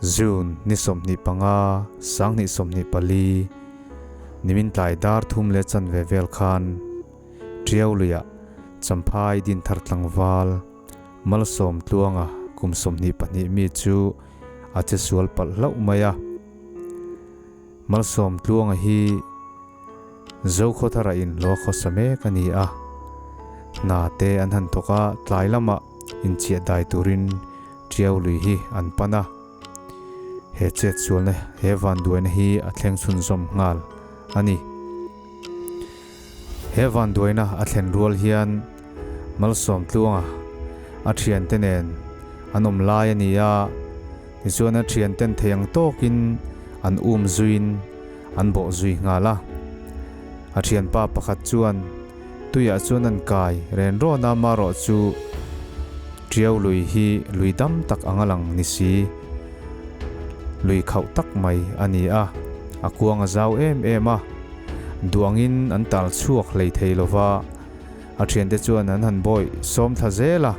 June ni 25, 2024, nimin tlai dar thum leh chanve vel khan Tiau luiah Champhai Dinthar tlangval Malsawm Tluanga kum 22 mi chu a che sual palh hlauh mai a. Malsawm Tluanga hi Zokhawthara in hlawh khawsa mek a ni a, hna te an han thawk a, tlai lamah inchiah dai turin Tiau lui hi an pan a. He chetsualna, he vanduaina hi a thleng chhunzawm nghal a ni. He vanduaina a thlen rual hian Malsawm Tluanga a thiante nen an awm lai a ni a, tichuan a thianten thei ang tawkin an um zuiin an bawh zui nghal a. A thianpa pakhat chuan tuiah chuan an kai ren rawn a, marawh chu Tiau lui hi lui dam tak anga lang ni si, lui khauh tak mai a ni a, a kuang a zau em em a, duangin an tal chhuak hlei thei lo va, a thiante chuan an han bawih sawm thla zel a,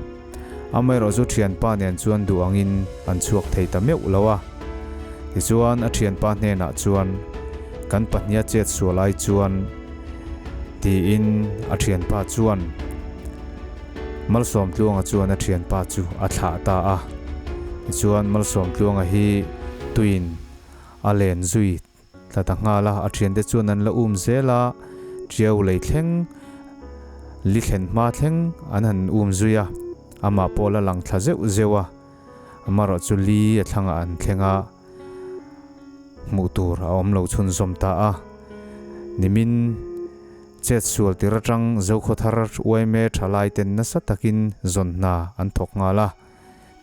amaherawh chu thianpa nen chuan duh angin an chhuak thei ta meuh lo a. Tichuan a thianpa hnenah chuan, Kan pahniha chet sual ai chuan, tiin a thianpa chuan Malsawmtluanga chuan a thianpa chu a thlah ta a. Tichuan Malsawmtluanga hi tuiin a len zui Tla ta nghal a, a thiante chuan an la um zel a, Tiau lei thleng, li thlen hma thleng an han um zui a, amah pawh la lang thla zeuh zeuh a, amarawh chu li a thlangah an thleng a, hmuh tur a awm lo chhunzawm ta a, nimin chet sual tir atang Zokhawthar yma thalai ten nasa takin zawn hna an thawk nghal a.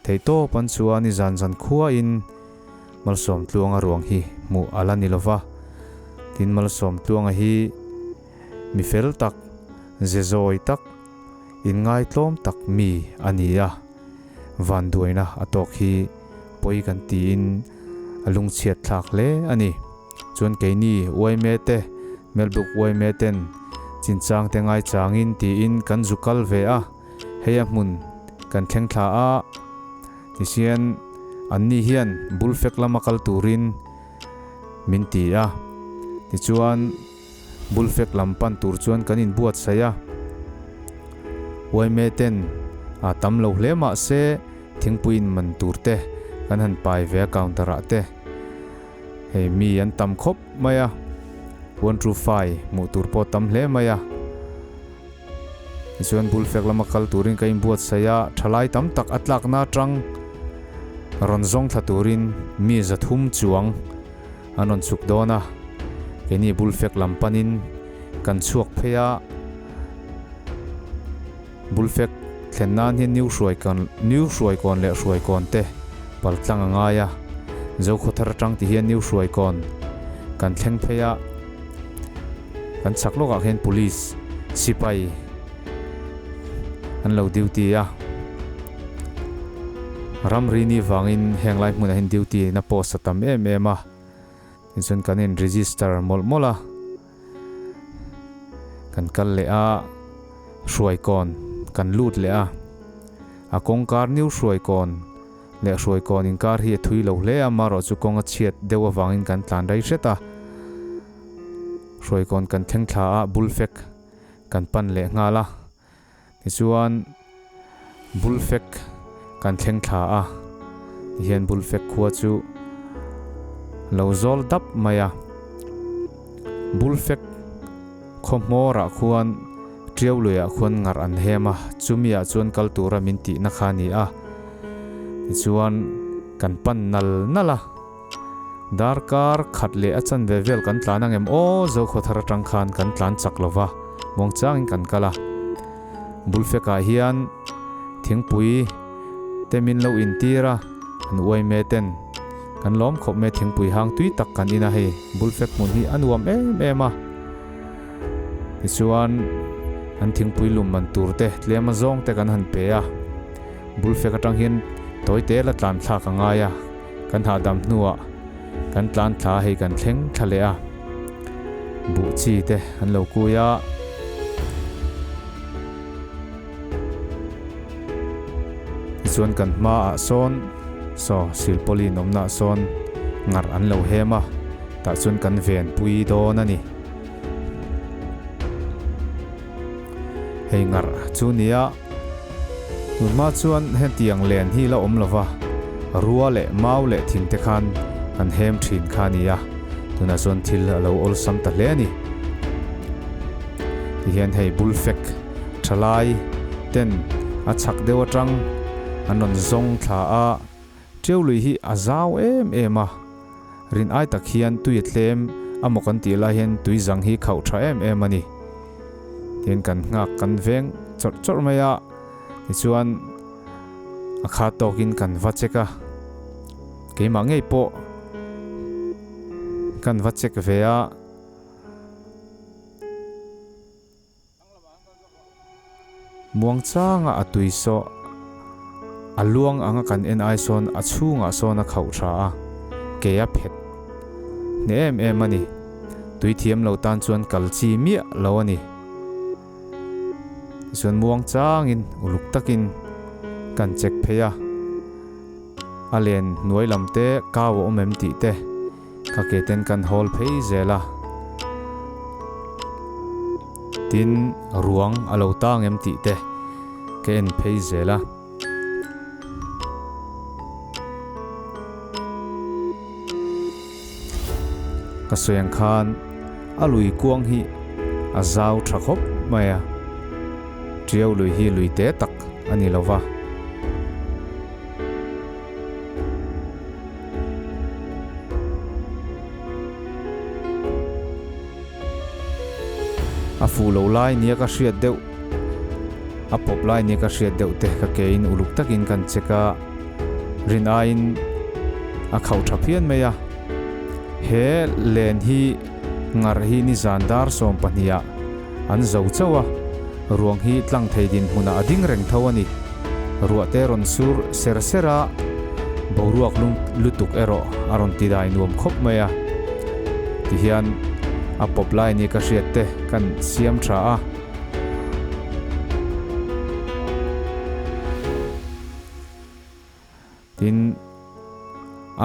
Theihtawp an chuan i zan zan khuain Malsawmtluanga ruang hi hmuh a la ni lo va. Tin, Malsawmtluanga hi mi fel tak, ze zawi tak, inngaitlawm tak mi a ni a. Vanduaina a tawk hi pawi kan tiin a lungchhiat thlak hle a ni. Chuan keini uaime te, Melbuk uaime ten chinchang te ngaichangin tiin kan zu kal ve a. Hei a hmun kan thleng thla a, tichuan anni hian bul fek lama kal turin min ti a, tichuan bul fek lam pan tur chuan kan inbuatsaih a, uaime ten a tam lo hle mah se thingpui in man tur te kan han pai ve a counter ah te hei mi an tam khawp mai a, one two five hmuh tur pawh tam hle mai a. Tichuan bul fek lama kal turin ka inbuatsaih a, thalai tam tak a tlakna atang rawn zawng thla turin mi 300 chuang an rawn chhuk dawn a. Keini bul fek lam panin kan chhuak phei a, bul fek thlen nan hian New Hruaikawn New Hruaikawn leh Hruaikawn te pal tlang a ngai a, Zokhawthar atang ti hian New Hruaikawn kan thleng phei a. Kan chhak lawkah khian police sipai an lo duty a, ramri ni vangin heng lai hmunah hian duty na post a tam em em a, tichuan kan in register mawlh mawlh a, kan kal leh a, hruaikawn kan lut leh a, a kawngkar new hruaikawn leh hruaikawn inkar hi a thui lo hle a, marawh chu kawng a chhiat deuh avangin kan tlan rei hret a. Hruaikawn kan thleng thla a, Bulfek kan pan leh nghal a. Tichuan Bulfek kan thleng thla a, tihian Bulfek khua chu lo zawl dap mai a. Bulfek khaw hmawrah khuan Tiau luiah khuan ngar an hem a, chumiah chuan kal tura min tihna kha a ni a. Tichuan kan pan nal nal a. Darkar khat leh a chanve vel kan tlan ang em aw, Zokhawthar atang khan kan tlan chak lo va, muangchangin kan kal a. Bulfekah hian thingpui te min lo intir a, an uai me ten kan lawm khawp mai thingpui hang tui tak kan in a hei, Bulfek hmun hi a nuam em em a. Tichuan an thingpui lum man tur te tlem a zawng te kan han pe a, Bulfek atang hian tawi te la tlan thlak a ngai a. Kan hahdam hnuah kan tlan thla hei kan thleng thla leh a, buh chi te an lo kui a. Tichuan kan hmaah sawn Saw silpawlin awmnaah sawn ngarh an lo hem a, tah chuan kan ven pui dawn a ni. Hei ngarh chu nia, tun hma chuan hetiang len hi la awm lova, rua leh mau leh thing te khan kan hem thin kha a ni a, tunah chuan thil a lo awlsam ta hle a ni. Tihian hei bulfek thalai ten a chhak deuh atang an rawn zawng thla a, Ṭeu lui hi a zau em em a, rin ai tak hian tui a tlem a maw kan tih lai hian tui zang hi khauh tha em em a ni. Tin kan nghak kan veng chawrh chawrh mai a, tichuan a khat tawkin kan va check a, keimah ngei pawh kan va check ve a. Muangchanga a tui saw a luang anga kan en ai sawn a chhungah sawn a khauh tha a, ke a phet hneh em em a ni. Tui thiam lo tan chuan kal chi miah lo a ni. Tichuan muangchangin uluk takin kan check phei a, a len hnuai lam te kau a awm em tih te, Ka ke ten kan hawl phei zel a, tin ruang a lo tang em tih te ka en phei zel a. Ka sawi ang khan a lui kuang hi a zau tha khawp mai a, Tiau lui hi lui te tak a ni lo va. A fuh lo lai nia ka hriat deuh, a pawp lai nia ka hriat deuh te ka ke in uluk takin kan check a, rin aiin a khauh tha phian mai a. He len hi ngar hi nizan dar 12 ah an zo chauh a, ruang hi tlang thei dinhmunah a ding reng tho a ni. Ruah te rawn sur ser ser a, boruak lung lutuk erawh a rawn ti dai nuam khawp mai a. Tihian a pawp lai ni ka hriat te kan siam tha a. Tin,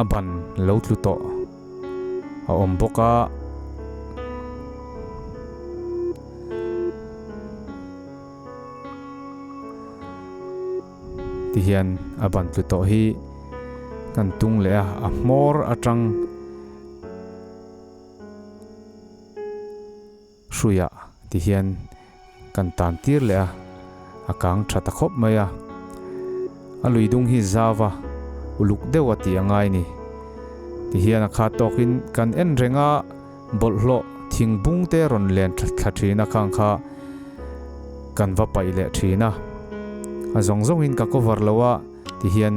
a ban lo tlu tawh a awm bawk a. Tihian a ban tlu tawh hi kan tung leh a, a hmawr atang Hruiah ti hian kan tan tir leh a, a kang tha ta khawp mai a. A lui dung hi zau a, uluk deuh a tih a ngai ni. Ti hian a khat tawkin kan en reng a, bawlhhlawh thing bung te rawn len thla thin a khang kha kan va paih leh thin a. A zawng zawngin ka cover lo a ti hian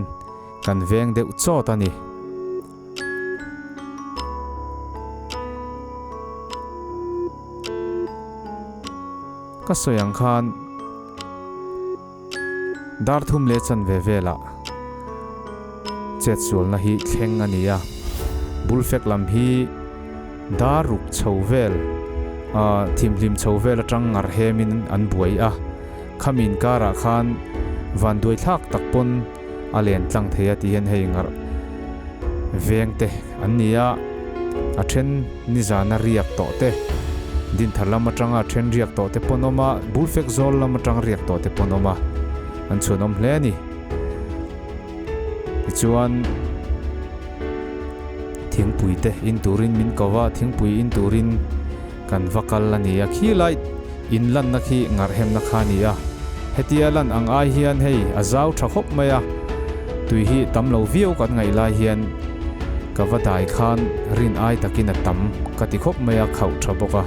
kan veng deuh chawt a ni. Ka sawi ang khan dar thum leh chanve velah chetsualna hi thleng a ni a, bulfek lam hi dar ruk chho vel ah thimhlim chho vel atang ngar hemin an buai a, khami inkarah khan vanduai thlak tak pawn a len tlang thei a tih hian hei ngarh veng te an ni a, a then nizana riak tawh te, dinthar lam atanga a then riak tawh te pawn awm a, bulfek zawl lam atang riak tawh te pawn awm a, an chhuanawm hle a ni. Tichuan thingpui te in turin min ko va, thingpui in turin kan va kal a ni a, khilai in lanna khi ngarhemna kha a ni a, hetia lan ang ai hian hei a zau tha khawp mai a, tui hi tam lo viau kan ngaih lai hian ka va dai khan rin ai takin a tam ka ti khawp mai a, khauh tha bawk a,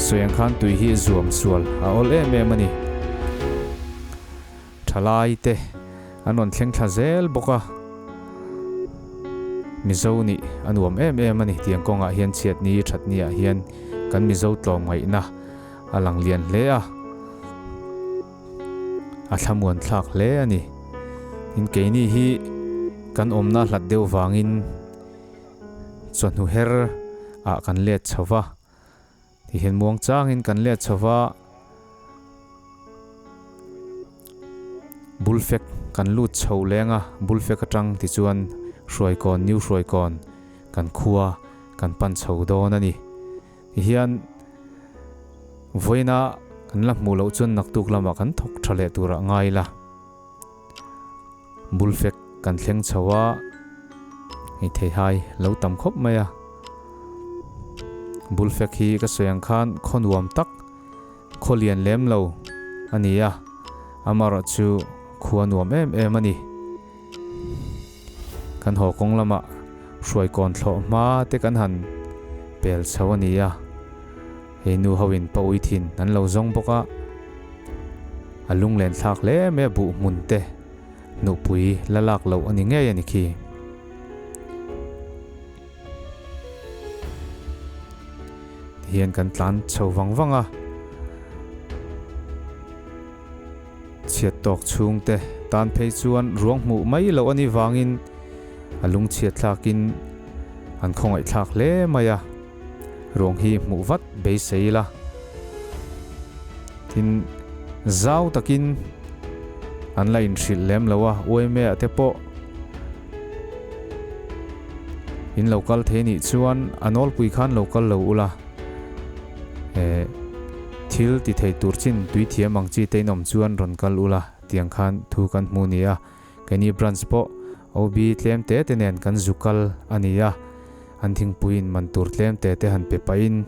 sawi ang khan tui hi zuam sual a awl em em a ni. Thalai te an rawn thleng thla zel bawk a, Mizo nih a nuam em em a ni tiang kawngah hian chhiatni thatni ah hian kan Mizo tlawmngaihna a lang lian hle a, a thlamuan thlak hle a ni. Tin keini hi kan awmna hlat deuh vangin chawhnu her ah kan let chho va, Tihian muang changin kan let chho va. Bulfek kan lut chho leng a, Bulfek atang tichuan Hruaikawn, New Hruaikawn kan khua kan pan chho dawn a ni. Tihian vawiina kan la hmuh loh chuan naktuk lamah kan thawk tha leh turah ngai ila. Bulfek kan thleng chho a, hei theihai lo tam khawp mai a. Bulfek hi ka sawi ang khan khaw nuam tak, khaw lian lem lo a ni a, amaherawh chu khua nuam em em a ni. Kan haw kawng lamah hruaikawn thlawh hma te kan han pel chho a ni a, hei nu ho in pa ui thin an lo zawng bawk a, a lunglen thlak hle mai a buh hmun te nupui la lak loh a ni ngei a ni khi. Tihian kan tlan chho vang vang a. Chhiat tawk chhungte tan phei chuan ruang hmuh mai loh a nih vangin a lungchhiat thlakin an khawngaih thlak hle mai a, ruang hi hmuh vat beisei ila. Tin, zau takin an la inhrilh lem lo a, UMA ah te pawh in lo kal thei nih chuan a nawlpui khan lo kal lo ula. Eh, thil ti thei tur chin tui thiam ang chi te in awm chuan rawn kal ula tiang khan thu kan hmu nia. Keini branch pawh OB tlem te te nen kan zu kal a ni a, an thingpui in man tur tlem te te han pe pahin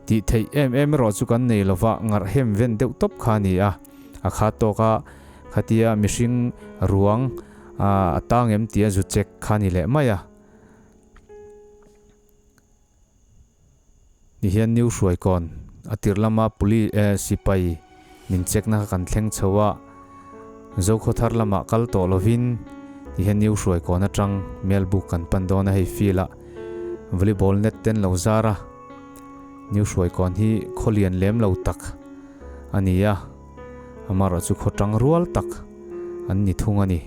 tih theih em em erawh chu kan nei lova ngarh hem ven deuh tawp kha a ni a. A khat tawk a, khatia mihring ruang a tang em tia zu check kha a ni leh mai a. Ni hian New Hruaikawn a tirh lama Police eh sipai min check na kha kan thleng chho a, Zokhawthar lamah kal tawh lovin ti hian New Hruaikawn atang Melbuk kan pan dawn a hei field ah volleyball net te an lo zar a, New Hruaikawn hi khaw lian lem lo tak a ni a, amaherawh chu khaw tang rual tak an ni thung a ni.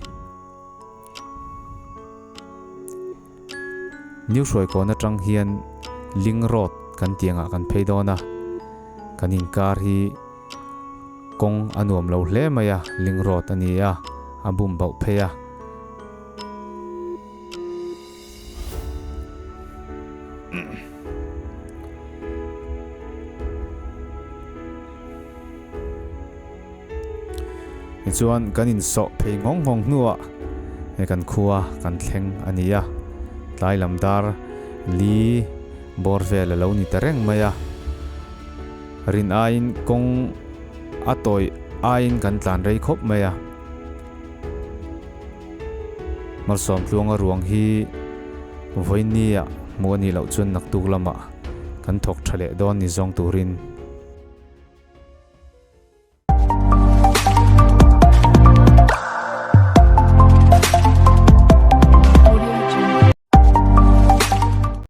New Hruaikawn atang hian Ling Road kan tiangah kan phei dawn a, kan inkar hi kawng a nuam lo hle mai a, Ling Road a ni a, a bum bauh phei a. Tichuan kan insawh phei nghawng nghawng hnuah he kan khua kan thleng a ni a, tlai lam dar li bawr vel a lo ni ta reng mai a, rin aiin kawng a tawih aiin kan tlan rei khawp mai a. Malsawm tluanga ruang hi vawinia hmuh a nih loh chuan naktuk lamah kan thawk tha leh dawn ni zawng turin.